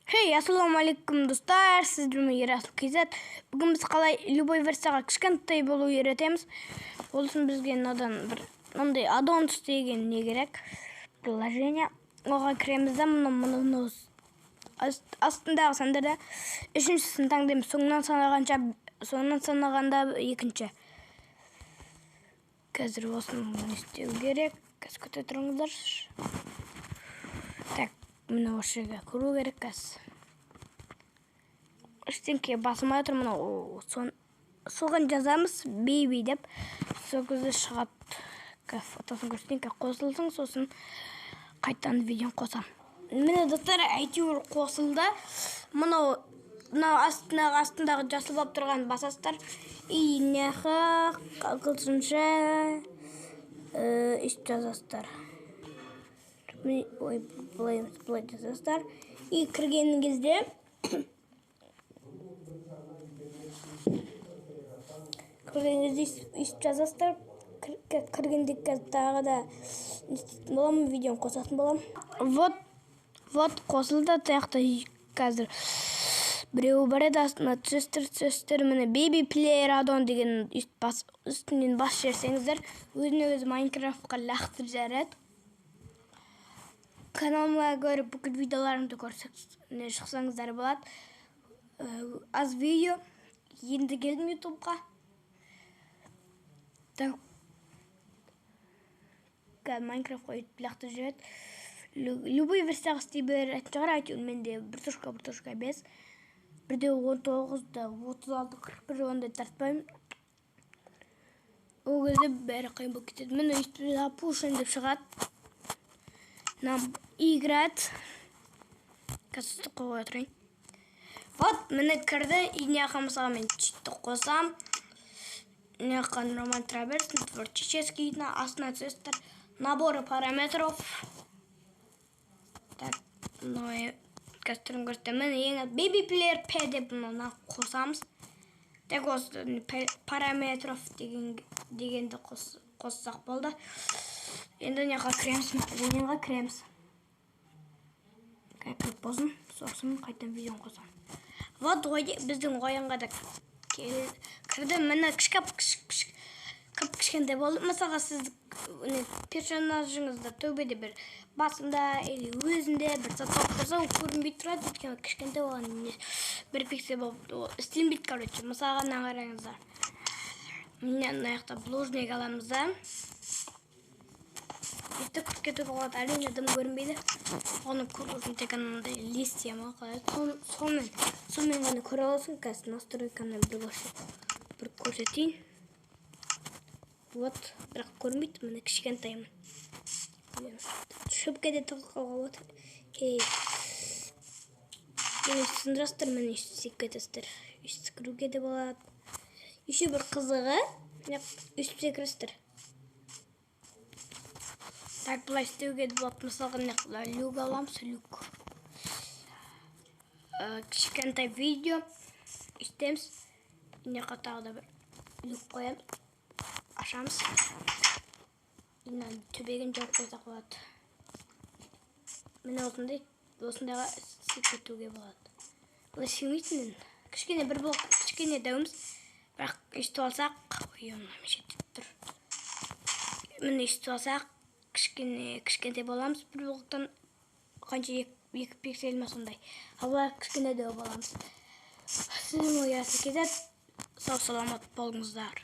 Хей, ассалаумағалейкум, достар! Сіздермен Ерасыл KZ. Бүгін біз қалай любой версияға кішкентай болу үйретеміз. Ол үшін бізге мынадан бір мындай аддонс деген не керек? Приложение. Оған кіреміз да, мына мына астындағы сандарда үшіншісін таңдаймыз. Соңынан санағанша, соңынан санағанда екінші. Қазір осыны не істеу керек? Қазір күте тұрыңыздар. Так, міне, осы жерге кіру керек қазір. Ештеңке басылмай отыр мынау. Соған жазамыз baby деп. Сол кезде шығады. Қазір фотосын көрсетейін, қазір қосылсын, сосын қайтадан видеоны қосамын. Міне, достар, әйтеуір қосылды. Мынау астындағы жасыл болып тұрған басасыздар. И мына ағылшынша өйстіп жазасыздар. Ой, былай емес, былай жазасыздар. И кірген кезде өйстіп жазасыздар. Кіргенде қазір тағы да не істейтін боламын, видеоны қосатын боламын. Вот, вот, қосылды. Жақта қазір біреуі бар еді, астына түсесіздер, түсесіздер. Міне, Baby Player Addon деген өйстіп бас, үстінен бас жіберсеңіздер, өзіне өзі Майнкрафтқа лақтырып жібереді. Каналыма көріп, бүкіл видеоларымды көрсек, не шықсаңыздар болады. Аз видео. Енді келдім Ютубқа. Так, қазір Майнкрафтқа өйтіп лақтырып жібереді. Любой версияға істей беретін шығар, әйтеуір менде 1.1.5, 1.19 да 36, 41 ондай тартпаймын. Ол кезде бәрі қиын болып кетеді. Міне, өйтіп запущен деп шығады. Нам играть. Қазір қоя тұрайын. Вот, міне, кірді. И мына мысалға мен читті қосам. Мына жаққа нормально тұра берсін, творческий, астына түсесіздер. Наборы параметров. Так, мынау қазір түрін көрсетемін. Міне, ең Baby Player P деп мынаны қосамыз. Так, осы параметров дегенді қоссақ болды. Енді мына жаққа кіреміз, ойынға кіреміз. Кіріп болсын, сосын қайтадан видеоны қосамын. Вот, біздің ойынға да кірді. Міне, кіп кішкентай болды. Мысалға, сіз персонажыңызда төбеде бір басында или өзінде бір зат болып тұрса, ол көрінбей тұрады, өйткені кішкентай болған, бір пиксель болып, ол істелінбейді, короче. Мысалға, мына қараңыздар. Міне, мына жақта булыжник аламыз да, өйтіп кіріп кетуге болады. Әрине, дым көрінбейді. Оны көру үшін тек анандай листья ма, қалай, сонымен ғана көре аласың. Қазір настройканы бір көрсетейін. Вот, бірақ көрінбейді, міне, кішкентаймын. Шөпке де тығып қалуға болады. Ей, міне, сындырасыздар, міне, өйстіп кетесіздер. Өйстіп кіруге де болады. Еще бір қызығы, өйстіп секіресіздер. Так, былай істеуге де болады. Мысалға, мына люк аламыз, люк. Кішкентай видео істейміз. Мына жаққа тағы да бір люк қоямыз. Ашамыз. Мына төбегін жауып қойсақ болады. Міне, осындайға істеп кетуге болады. Былай істемейтін енді. Кішкене бір блок, кішкене дәуіміз. Бірақ өйстіп алсақ, ой, мына мешет тұр. Міне, өйстіп алсақ, кішкене кішкентай боламыз бір блоктан, қанша, екі пиксель ма, сондай. Ал былай кішкене дәу боламыз. Сіздің ой. Сау саламат болыңыздар.